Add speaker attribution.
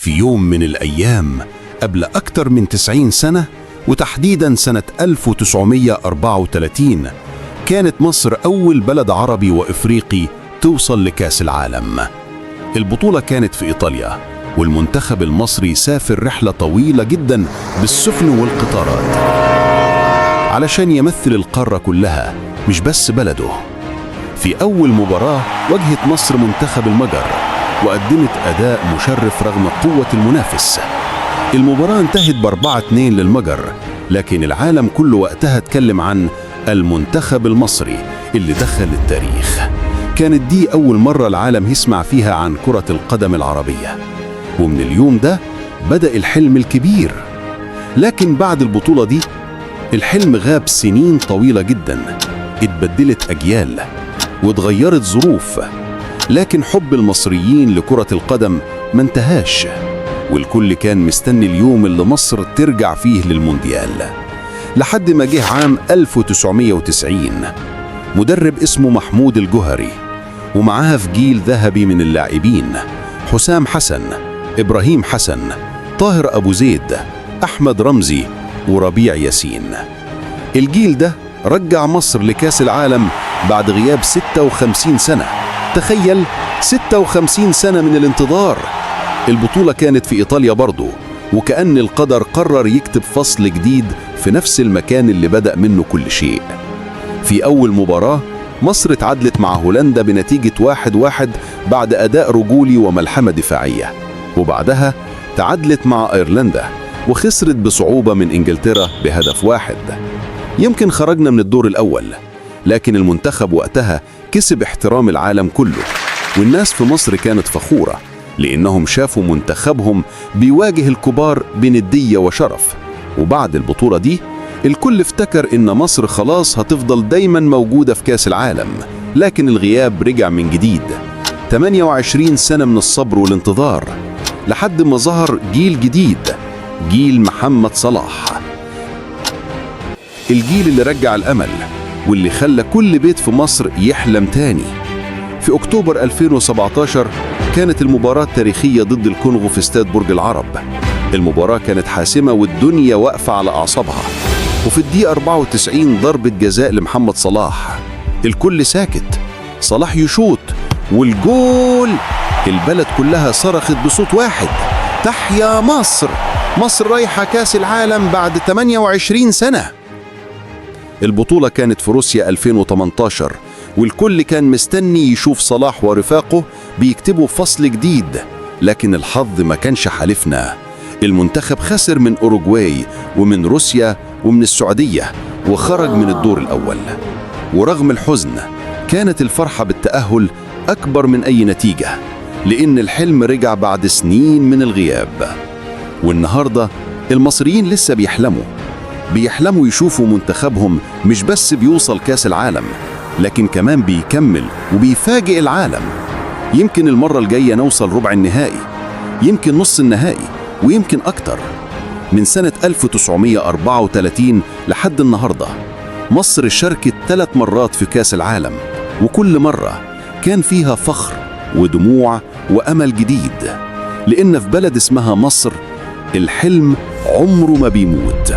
Speaker 1: في يوم من الأيام قبل أكثر من 90 سنة، وتحديدا سنة 1934، كانت مصر أول بلد عربي وإفريقي توصل لكأس العالم. البطولة كانت في إيطاليا، والمنتخب المصري سافر رحلة طويلة جدا بالسفن والقطارات علشان يمثل القارة كلها، مش بس بلده. في أول مباراة واجهت مصر منتخب المجر، وقدمت أداء مشرف رغم قوة المنافس. المباراة انتهت ب4-2 للمجر، لكن العالم كله وقتها اتكلم عن المنتخب المصري اللي دخل التاريخ. كانت دي أول مرة العالم يسمع فيها عن كرة القدم العربية، ومن اليوم ده بدأ الحلم الكبير. لكن بعد البطولة دي الحلم غاب سنين طويلة جدا. اتبدلت أجيال واتغيرت ظروف، لكن حب المصريين لكرة القدم ما انتهاش، والكل كان مستني اليوم اللي مصر ترجع فيه للمونديال. لحد ما جه عام 1990، مدرب اسمه محمود الجوهري، ومعاه في جيل ذهبي من اللاعبين: حسام حسن، إبراهيم حسن، طاهر أبو زيد، أحمد رمزي، وربيع ياسين. الجيل ده رجع مصر لكاس العالم بعد غياب 56 سنة. تخيل، 56 سنة من الانتظار! البطولة كانت في إيطاليا برضو، وكأن القدر قرر يكتب فصل جديد في نفس المكان اللي بدأ منه كل شيء. في أول مباراة مصر تعادلت مع هولندا بنتيجة 1-1 بعد أداء رجولي وملحمة دفاعية، وبعدها تعادلت مع أيرلندا وخسرت بصعوبة من إنجلترا بهدف واحد. يمكن خرجنا من الدور الأول، لكن المنتخب وقتها كسب احترام العالم كله، والناس في مصر كانت فخورة لأنهم شافوا منتخبهم بيواجه الكبار بندية وشرف. وبعد البطولة دي الكل افتكر إن مصر خلاص هتفضل دايما موجودة في كاس العالم، لكن الغياب رجع من جديد. 28 سنة من الصبر والانتظار، لحد ما ظهر جيل جديد، جيل محمد صلاح، الجيل اللي رجع الأمل واللي خلى كل بيت في مصر يحلم تاني. في أكتوبر 2017 كانت المباراة التاريخية ضد الكونغو في استاد برج العرب. المباراة كانت حاسمة والدنيا واقفة على أعصابها، وفي الدقيقة 94 ضربة جزاء لمحمد صلاح. الكل ساكت، صلاح يشوط والجول! البلد كلها صرخت بصوت واحد: تحيا مصر! مصر رايحة كاس العالم بعد 28 سنة! البطولة كانت في روسيا 2018، والكل كان مستني يشوف صلاح ورفاقه بيكتبوا فصل جديد، لكن الحظ ما كانش حالفنا. المنتخب خسر من أوروغواي ومن روسيا ومن السعودية وخرج من الدور الأول. ورغم الحزن كانت الفرحة بالتأهل أكبر من أي نتيجة، لأن الحلم رجع بعد سنين من الغياب. والنهاردة المصريين لسه بيحلموا، بيحلموا يشوفوا منتخبهم مش بس بيوصل كاس العالم، لكن كمان بيكمل وبيفاجئ العالم. يمكن المرة الجاية نوصل ربع النهائي، يمكن نص النهائي، ويمكن أكتر. من سنة 1934 لحد النهاردة مصر شاركت 3 مرات في كاس العالم، وكل مرة كان فيها فخر ودموع وأمل جديد، لأن في بلد اسمها مصر الحلم عمره ما بيموت.